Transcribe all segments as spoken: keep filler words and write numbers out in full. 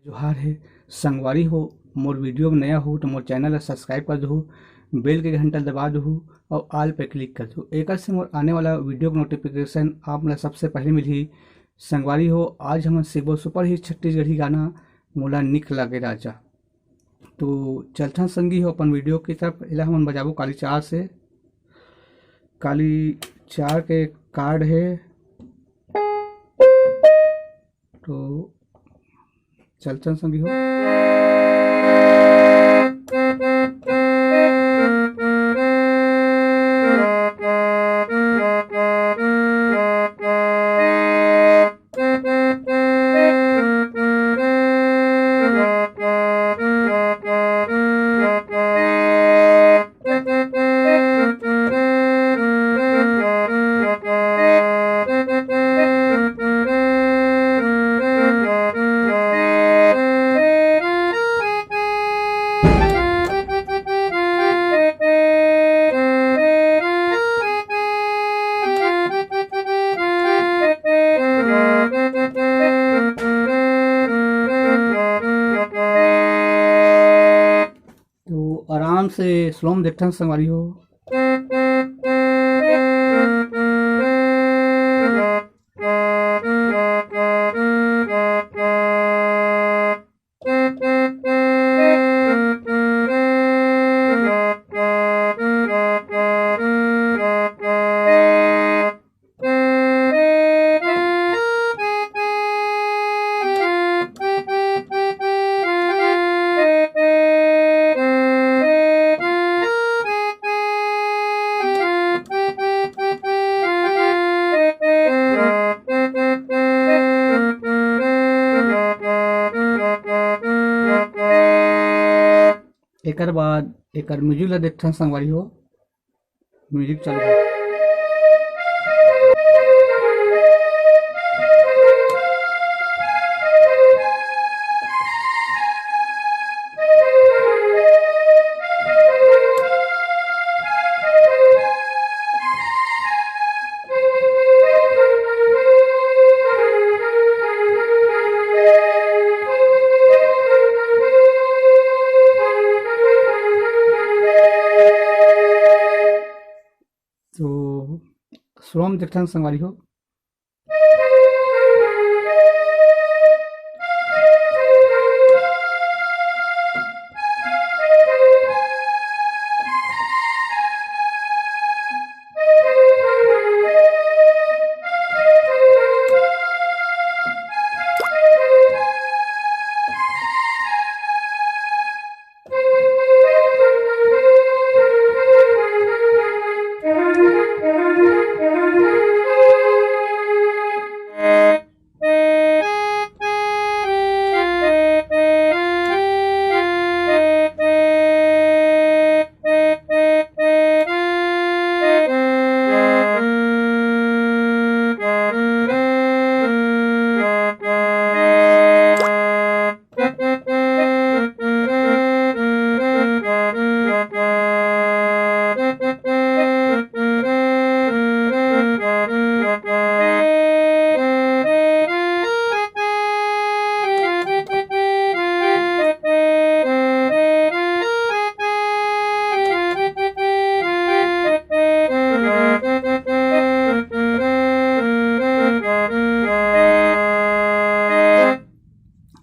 जोहार हे संगवारी हो, मोर video में नया हो तो मोर channel ला subscribe कर दहू, bell के घंटा दबा दहू और all पे click कर दहू। एकर से मोर आने वाला video के notification आप ला सबसे पहले मिलही। संगवारी हो, आज हमन सीखबो super hit छत्तीसगढ़ी गाना मोला निक लागे राजा। तो चलथन संगी हो अपन video की तरफ। एला हमन बजाबो काली चार से। काली चार के chord हे। तो चलथन संगी हो। तो आराम से slow में देखथन संगवारी हो। एकर बाद एकर music ला देखथन संगवारी हो। Music चालू हे। तो slow में देखथन संगवारी हो।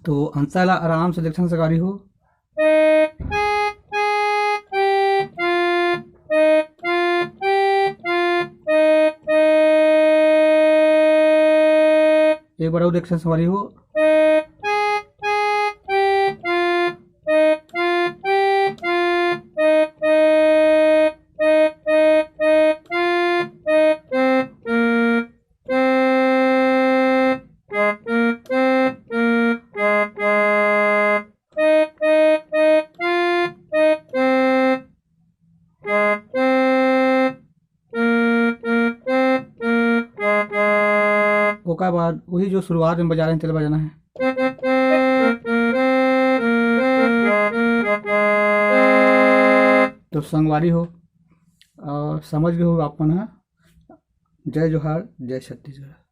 तो अंतरा ला आराम से देखथन संगवारी हो। एक बार अउ देखथन संगवारी हो। ओकर बाद वही जो शुरुआत में बजा रहे हैं, तेला बजाना है। तो संगवारी हो, और समझ गए हो आप मन ह। जय जोहार, जय छत्तीसगढ़।